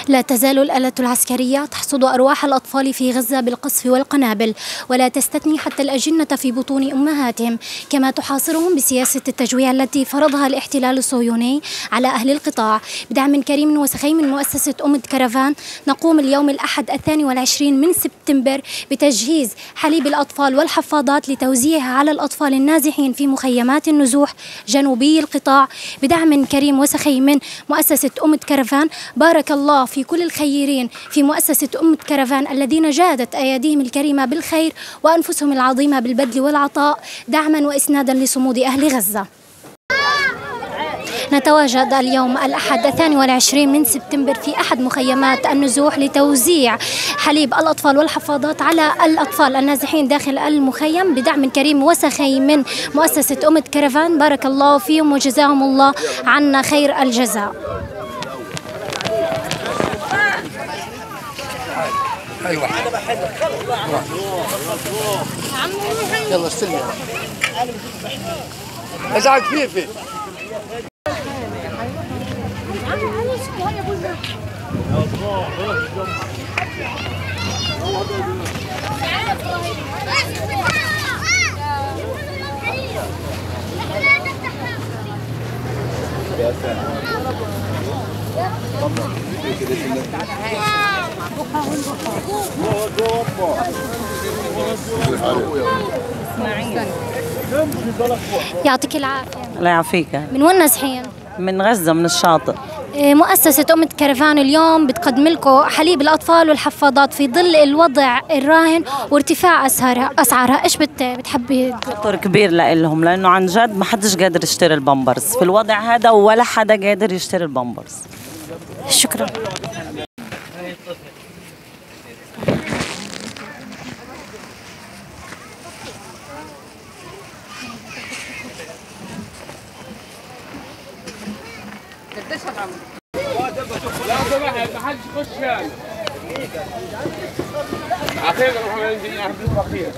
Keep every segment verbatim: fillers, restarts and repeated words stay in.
لا تزال الآلة العسكرية تحصد أرواح الأطفال في غزة بالقصف والقنابل، ولا تستثني حتى الأجنة في بطون أمهاتهم، كما تحاصرهم بسياسة التجويع التي فرضها الاحتلال الصهيوني على أهل القطاع. بدعم كريم وسخي من مؤسسة أم كرفان، نقوم اليوم الأحد الثاني والعشرين من سبتمبر بتجهيز حليب الأطفال والحفاضات لتوزيعها على الأطفال النازحين في مخيمات النزوح جنوبي القطاع، بدعم كريم وسخي من مؤسسة أم كرفان. بارك الله في كل الخيرين في مؤسسة أم كرفان الذين جادت أياديهم الكريمة بالخير وأنفسهم العظيمة بالبذل والعطاء دعما وإسنادا لصمود أهل غزة. نتواجد اليوم الأحد الثاني والعشرين من سبتمبر في أحد مخيمات النزوح لتوزيع حليب الأطفال والحفاضات على الأطفال النازحين داخل المخيم بدعم كريم وسخي من مؤسسة أم كرفان. بارك الله فيهم وجزاهم الله عنا خير الجزاء. يلا استلمي. ازعج فيفي. يعطيك العافية. الله يعافيك. من وين نازحين؟ من غزة، من الشاطئ. إيه، مؤسسة أم كرفان اليوم بتقدم لكم حليب الأطفال والحفاضات في ظل الوضع الراهن وارتفاع أسعارها، أسعارها. إيش بت-، بتحبي؟ خطر كبير لإلهم، لأنه عن جد ما حدش قادر يشتري البامبرز في الوضع هذا، ولا حدا قادر يشتري البامبرز. شكرا. لا، سمح، ما حدش يخش يعني. أخير نروح عند الأخير.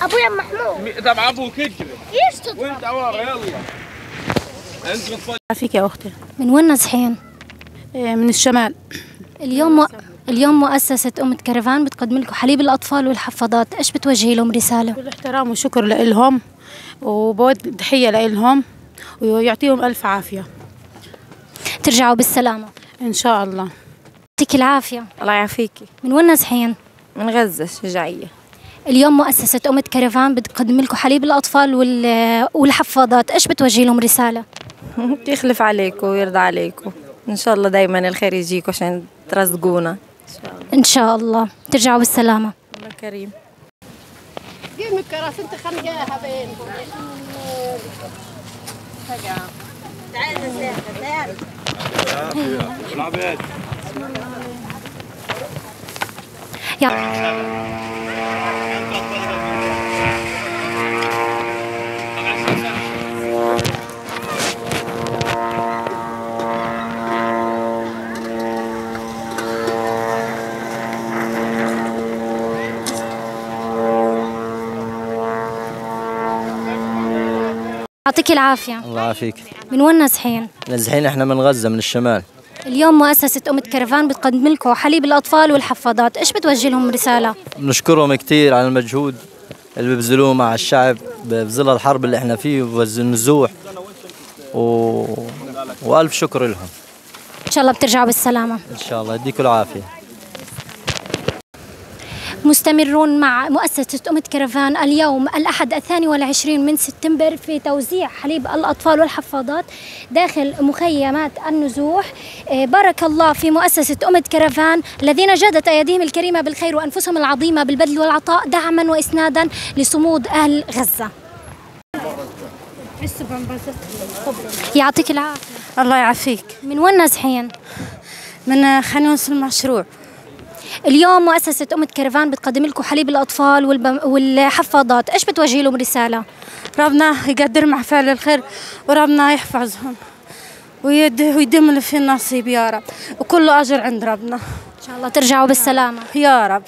أبويا محمود. مي-، طب أبوك اجري. ايش تطلع؟ وانت ورا، يلا. انت بتفضل. عافيك يا أختي. من وين نازحين؟ إيه، من الشمال. اليوم، اليوم مؤسسة أم كرفان بتقدم لكم حليب الأطفال والحفاضات، إيش بتوجهي لهم رسالة؟ كل احترام وشكر لإلهم، وبود تحية لإلهم، ويعطيهم ألف عافية. ترجعوا بالسلامة. إن شاء الله. يعطيك العافية. الله يعافيكي. من وين نازحين؟ من غزة الشجاعية. اليوم مؤسسة أم كرفان بتقدم لكم حليب الأطفال وال-، والحفاضات، إيش بتوجهي لهم رسالة؟ يخلف عليكم ويرضى عليكم، إن شاء الله دايما الخير يجيكم عشان ترزقونا. إن شاء الله. إن شاء الله. ترجعوا بالسلامة. الله كريم. يعطيك العافية. الله يعافيك. من وين نازحين؟ نازحين احنا من غزة، من الشمال. اليوم مؤسسة أم كرفان بتقدم لكم حليب الأطفال والحفاضات، إيش بتوجه لهم رسالة؟ بنشكرهم كتير على المجهود اللي بيبذلوه مع الشعب بظل الحرب اللي احنا فيه وبظل النزوح و... وألف شكر لهم. إن شاء الله بترجعوا بالسلامة. إن شاء الله، يديكوا العافية. مستمرون مع مؤسسة أم كرفان اليوم الأحد الثاني والعشرين من سبتمبر في توزيع حليب الأطفال والحفاضات داخل مخيمات النزوح. إيه، بارك الله في مؤسسة أم كرفان الذين جادت أيديهم الكريمة بالخير وأنفسهم العظيمة بالبذل والعطاء دعما وإسنادا لصمود أهل غزة. يعطيك العافية. الله يعافيك. من وين نازحين؟ من خان يونس المشروع. اليوم مؤسسة أم كرفان بتقدم لكم حليب الأطفال والبم-، والحفاضات، إيش بتوجهي لهم رسالة؟ ربنا يقدرهم على فعل الخير، وربنا يحفظهم ويد-، ويديم اللي فيه النصيب يا رب، وكله أجر عند ربنا. إن شاء الله ترجعوا بالسلامة. يا رب.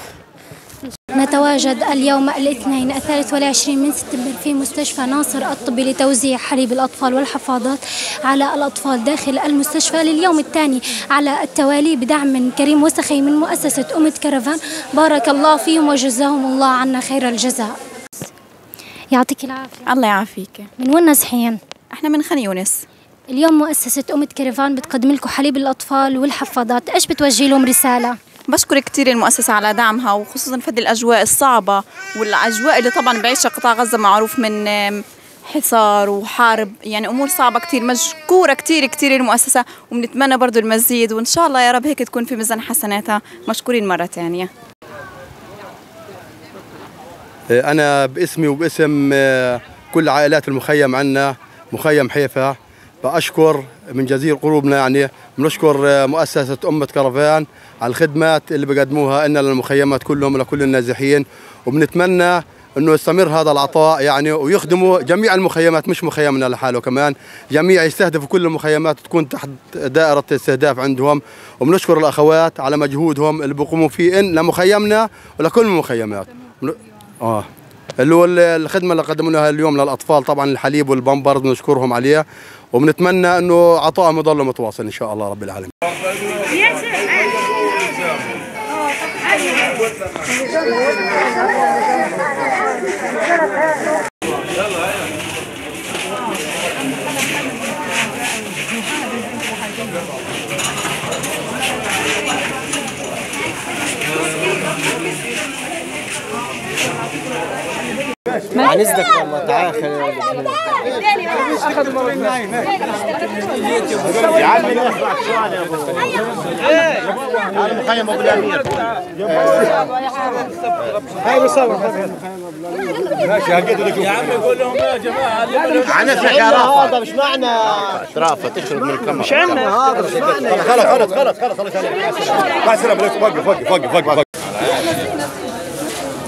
نتواجد اليوم الاثنين الثالث والعشرين من سبتمبر في مستشفى ناصر الطبي لتوزيع حليب الأطفال والحفاضات على الأطفال داخل المستشفى لليوم الثاني على التوالي بدعم كريم وسخي من مؤسسة أمة كرفان. بارك الله فيهم وجزاهم الله عنا خير الجزاء. يعطيك العافية. الله يعافيك. من وين نازحين؟ احنا من خان يونس. اليوم مؤسسة أمة كرفان بتقدم لكم حليب الأطفال والحفاضات، إيش بتوجهي لهم رسالة؟ بشكر كتير المؤسسة على دعمها، وخصوصًا في هذه الأجواء الصعبة، والأجواء اللي طبعًا بعيشها قطاع غزة معروف من، آم، حصار وحرب، يعني أمور صعبة كتير. مشكورة كتير كتير المؤسسة، وبنتمنى برضو المزيد، وإن شاء الله يا رب هيك تكون في ميزان حسناتها. مشكورين مرة تانية. أنا باسمي وباسم، آه، كل عائلات المخيم عنا، مخيم حيفا، بأشكر من جزير قلوبنا، يعني، بنشكر، آه، مؤسسة أمة كرفان على الخدمات اللي بيقدموها لنا للمخيمات كلهم ولكل النازحين، وبنتمنى إنه يستمر هذا العطاء، يعني، ويخدموا جميع المخيمات، مش مخيمنا لحاله كمان، جميع، يستهدفوا كل المخيمات تكون تحت دائرة استهداف عندهم. وبنشكر الأخوات على مجهودهم اللي بيقوموا فيه إن لمخيمنا ولكل المخيمات. آه. اللي هو ال-، الخدمة اللي قدموا لها اليوم للأطفال، طبعًا الحليب والبامبرز، بنشكرهم عليه، وبنتمنى إنه عطائهم يضل متواصل إن شاء الله رب العالمين. عن إذنك والله، تعال خلينا. يا عمي، نخلع شوية. هذا مخيم أبو الأمير. هاي بصور. ماشي، هلقيت لك. يا عم، قول لهم يا جماعة، علموا. عن إذنك يا رافع. هذا مش معنا. رافع، تشرب من الكاميرا. مش عنا. هذا مش معنا. خلاص، خلاص، خلاص، خلاص، خلاص. ما يصير، وقف، وقف، وقف، وقف.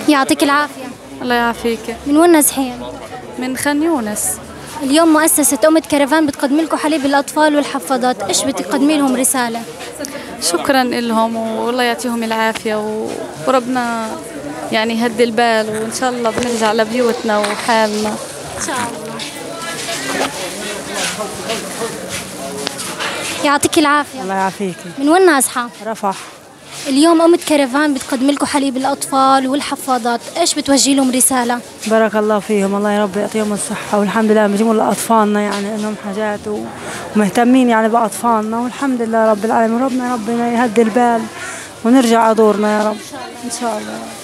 يعطيك العافية. الله يعافيك. من وين نازحين؟ من خان يونس. اليوم مؤسسة أمة كرفان بتقدم لكم حليب الأطفال والحفاضات، إيش بتقدمي لهم رسالة؟ شكرًا لهم، والله يعطيهم العافية، و-، وربنا يعني يهدي البال، وإن شاء الله بنرجع لبيوتنا وحالنا. إن شاء الله. يعطيك العافية. الله يعافيك. من وين نازحة؟ رفح. اليوم أمة كرفان بتقدم لكم حليب الأطفال والحفاضات، إيش بتوجهي لهم رسالة؟ بارك الله فيهم، الله يا رب يعطيهم الصحة، والحمد لله بيجيبوا لأطفالنا يعني إنهم حاجات و-، ومهتمين يعني بأطفالنا، والحمد لله رب العالمين، ربنا، ربنا يهدي البال ونرجع دورنا يا رب إن شاء الله.